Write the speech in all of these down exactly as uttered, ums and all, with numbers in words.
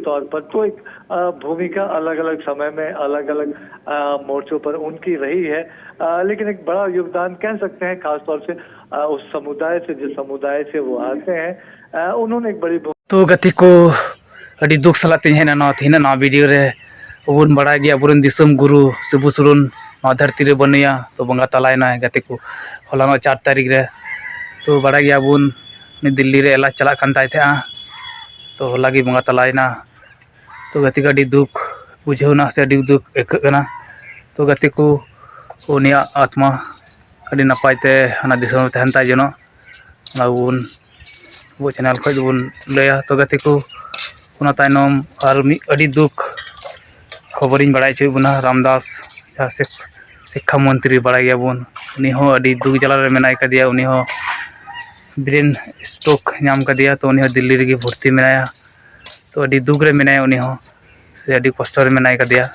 तौर पर। तो एक अ, भूमिका अलग-अलग समय में अलग-अलग अ, मोर्चों पर उनकी रही है, अ, लेकिन एक बड़ा योगदान कह सकते हैं, खासतौर से अ, उस समुदाय से, जिस समुदाय से वो आते हैं, अ, उन्होंने एक बड़ी भूमिका। तो ᱜᱟᱛᱮ ᱠᱚ, ᱟᱹᱰᱤ ᱫᱩᱠ ᱥᱟᱞᱟᱜ ᱛᱮᱧ ᱦᱮᱡ ᱮᱱᱟ ᱱᱚᱣᱟ ᱛᱮᱦᱮᱧᱟᱜ ᱱᱚᱣᱟ ᱵᱷᱤᱰᱤᱭᱳ ᱨᱮ᱾ ᱟᱵᱚ ᱵᱚᱱ ᱵᱟᱲᱟᱭ ᱜᱮᱭᱟ, ᱟᱵᱚᱨᱮᱱ ᱫᱤᱥᱚᱢ ᱜᱩᱨᱩ ᱥᱤᱵᱩ ᱥᱚᱨᱮᱱ ᱱᱚᱣᱟ ᱫᱷᱟᱹᱨᱛᱤ ᱨᱮ ᱵᱟᱹᱱᱩᱭᱟ, ᱛᱚ ᱵᱚᱸᱜᱟ ᱛᱟᱞᱟᱭᱮᱱᱟᱭ ᱜᱟᱛᱮ ᱠᱚ, ᱦᱚᱞᱟᱱᱚᱜ ᱪᱟᱨ ᱛᱟᱹᱨᱤᱠᱷ ᱨᱮ᱾ ᱛᱚ ᱵᱟᱲᱟᱭ ᱜᱮᱭᱟᱵᱚᱱ, ᱩᱱᱤ ᱫᱤᱞᱞᱤ ᱨᱮ ᱮᱞᱟᱡᱽ ᱪᱟᱞᱟᱜ ᱠᱟᱱ ᱛᱟᱭ ᱛᱟᱦᱮᱸᱜᱼᱟ, ᱛᱚ ᱦᱚᱞᱟ ᱜᱮ ᱵᱚᱸᱜᱟ ᱛᱟᱞᱟᱭᱮᱱᱟ᱾ ᱛᱚ ᱜᱟᱛᱮ ᱠᱚ, ᱟᱹᱰᱤ ᱫᱩᱠ ᱵᱩᱡᱷᱟᱹᱣ ᱮᱱᱟ ᱥᱮ ᱟᱹᱰᱤ ᱫᱩᱠ ᱟᱹᱭᱠᱟᱹᱜ ᱠᱟᱱᱟ᱾ ᱛᱚ ᱜᱟᱛᱮ ᱠᱚ, ᱩᱱᱤᱭᱟᱜ ᱟᱛᱢᱟ ᱟᱹᱰᱤ ᱱᱟᱯᱟᱭ ᱛᱮ ᱦᱟᱱᱟ ᱫᱤᱥᱚᱢ ᱨᱮ ᱛᱟᱦᱮᱱ ᱛᱟᱭ ᱡᱚᱱᱚᱜ, ᱚᱱᱟ ᱵᱚᱱ ᱟᱵᱚ ᱪᱮᱱᱮᱞ ᱠᱷᱚᱱ ᱫᱚᱵᱚᱱ ᱞᱟᱹᱭᱟ᱾ ᱛᱚ ᱜᱟᱛᱮ ᱠᱚ, ᱚᱱᱟ ᱛᱟᱭᱱᱚᱢ ᱟᱨ ᱢᱤᱫ ᱟᱹᱰᱤ ᱫᱩᱠ ᱠᱷᱚᱵᱚᱨᱤᱧ ᱵᱟᱲᱟᱭ ᱦᱚᱪᱚᱭᱮᱫ ᱵᱚᱱᱟ᱾ ᱨᱟᱢᱫᱟᱥ, ᱡᱟᱦᱟᱸ ᱥᱤᱠ-, ᱥᱤᱠᱠᱷᱟ ᱢᱚᱱᱛᱨᱤ ᱵᱟᱲᱟᱭ ᱜᱮᱭᱟᱵᱚᱱ, ᱩᱱᱤ ᱦᱚᱸ ᱟᱹᱰᱤ ᱫᱩᱠ ᱡᱟᱞᱟ ᱨᱮ ᱢᱮᱱᱟᱭ ᱠᱟᱫᱮᱭᱟ᱾ ᱩᱱᱤ ᱦᱚᱸ ᱵᱨᱮᱱ ᱥᱴᱨᱳᱠ ᱧᱟᱢ ᱠᱟᱫᱮᱭᱟ, ᱛᱚ ᱩᱱᱤ ᱦᱚᱸ ᱫᱤᱞᱞᱤ ᱨᱮᱜᱮ ᱵᱷᱚᱨᱛᱤ ᱢᱮᱱᱟᱭᱟ᱾ ᱛᱚ ᱟᱹᱰᱤ ᱫᱩᱠ ᱨᱮ ᱢᱮᱱᱟᱭᱟ ᱩᱱᱤ ᱦᱚᱸ, ᱥᱮ ᱟᱹᱰᱤ ᱠᱚᱥᱴᱚ ᱨᱮ ᱢᱮᱱᱟᱭ ᱠᱟᱫᱮᱭᱟ᱾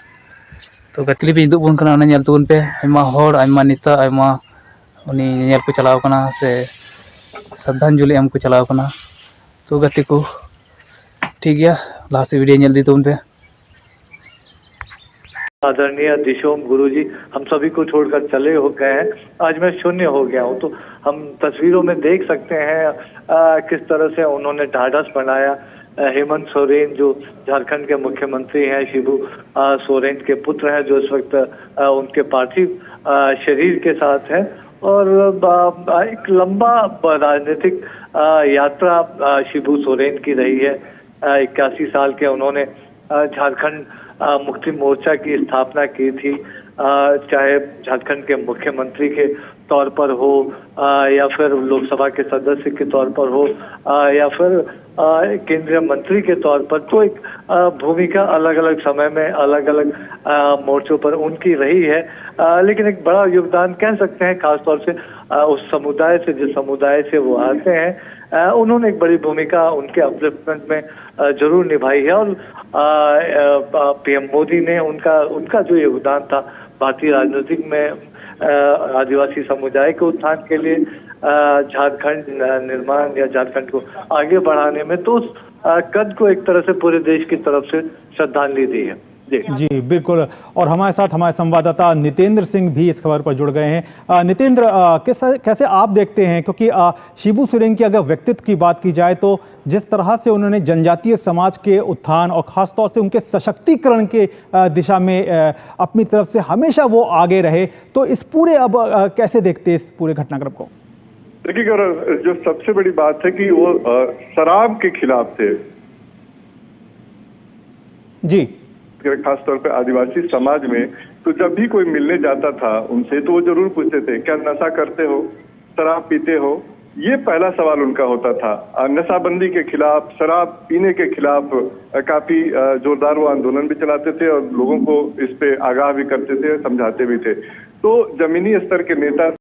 ᱛᱚ ᱜᱟᱛᱮ ᱠᱚ, ᱩᱫᱩᱜ ᱵᱚᱱ ᱠᱟᱱᱟ, ᱚᱱᱟ ᱧᱮᱞ ᱛᱟᱵᱚᱱ ᱯᱮ᱾ ᱟᱭᱢᱟ ᱦᱚᱲ, ᱟᱭᱢᱟ ᱱᱮᱛᱟ, ᱟᱭᱢᱟ ᱩᱱᱤ ᱧᱮᱧᱮᱞ ᱠᱚ ᱪᱟᱞᱟᱣ ᱠᱟᱱᱟ ᱥᱮ ᱥᱨᱟᱫᱷᱟᱧᱡᱚᱞᱤ ᱮᱢ ᱠᱚ ᱪᱟᱞᱟᱣ ᱠᱟᱱᱟ᱾ ᱛᱚ ᱜᱟᱛᱮ ᱠᱚ, ᱴᱷᱤᱠ ᱜᱮᱭᱟ, ᱞᱟᱦᱟ ᱥᱮᱫ ᱵᱷᱤᱰᱤᱭᱳ ᱧᱮᱞ ᱤᱫᱤ ᱛᱟᱵᱚᱱ ᱯᱮ᱾ आदरणीय दिशोम गुरु जी हम सभी को छोड़कर चले हो गए हैं। आज मैं शून्य हो गया हूँ। तो हम तस्वीरों में देख सकते हैं अ, किस तरह से उन्होंने ढाढ़स बनाया। अ, हेमंत सोरेन जो झारखंड के मुख्यमंत्री हैं, शिबू अ, सोरेन के पुत्र हैं, जो इस वक्त अ, उनके पार्थिव अ, शरीर के साथ हैं। और अ, एक लंबा ब-, राजनीतिक अ, यात्रा अ, शिबू सोरेन की रही है। अ, इक्यासी साल के उन्होंने अ, झारखंड अ, मुक्ति मोर्चा की स्थापना की थी। अ, चाहे झारखंड के मुख्यमंत्री के तौर पर हो, अ, या फिर लोकसभा के सदस्य के तौर पर हो, अ, या फिर अ, केंद्रीय मंत्री के तौर पर। तो एक अ, भूमिका अलग-अलग समय में अलग-अलग अ, मोर्चों पर उनकी रही है। अ, लेकिन एक बड़ा योगदान कह सकते हैं, खासतौर से अ, उस समुदाय से, जिस समुदाय से वो आते हैं, अ, उन्होंने एक बड़ी भूमिका उनके अपलिफ्टमेंट में अ, जरूर निभाई है। और अ, अ, पीएम मोदी ने उनका, उनका जो योगदान था भारतीय राजनीतिक में अ, आदिवासी समुदाय के उत्थान के लिए, अ, झारखंड न-, निर्माण या झारखंड को आगे बढ़ाने में, तो उस अ, कद को एक तरह से पूरे देश की तरफ से श्रद्धांजलि दी है। जी। जी, बिल्कुल। और हमारे साथ हमारे संवाददाता नितेंद्र सिंह भी इस खबर पर जुड़ गए हैं। अ, नितेंद्र, अ, कैसा, कैसे आप देखते हैं, क्योंकि अ, शिबू सोरेन की अगर व्यक्तित्व की बात की जाए तो जिस तरह से उन्होंने जनजातीय समाज के उत्थान और खासतौर से उनके सशक्तिकरण के अ, दिशा में अ, अपनी तरफ से हमेशा वो आगे रहे, तो इस पूरे, अब अ, कैसे देखते हैं इस पूरे घटनाक्रम को? देखिए गौरव, जो सबसे बड़ी बात है कि वो अ, शराब के खिलाफ थे। जी। खासतौर पे आदिवासी समाज में, तो जब भी कोई मिलने जाता था उनसे, तो वो जरूर पूछते थे, "क्या नशा करते हो, शराब पीते हो?" ये पहला सवाल उनका होता था। अ, नशाबंदी के खिलाफ, शराब पीने के खिलाफ अ, काफी अ, जोरदार वो आंदोलन भी चलाते थे और लोगों को इस पे आगाह भी करते थे, समझाते भी थे। तो जमीनी स्तर के नेता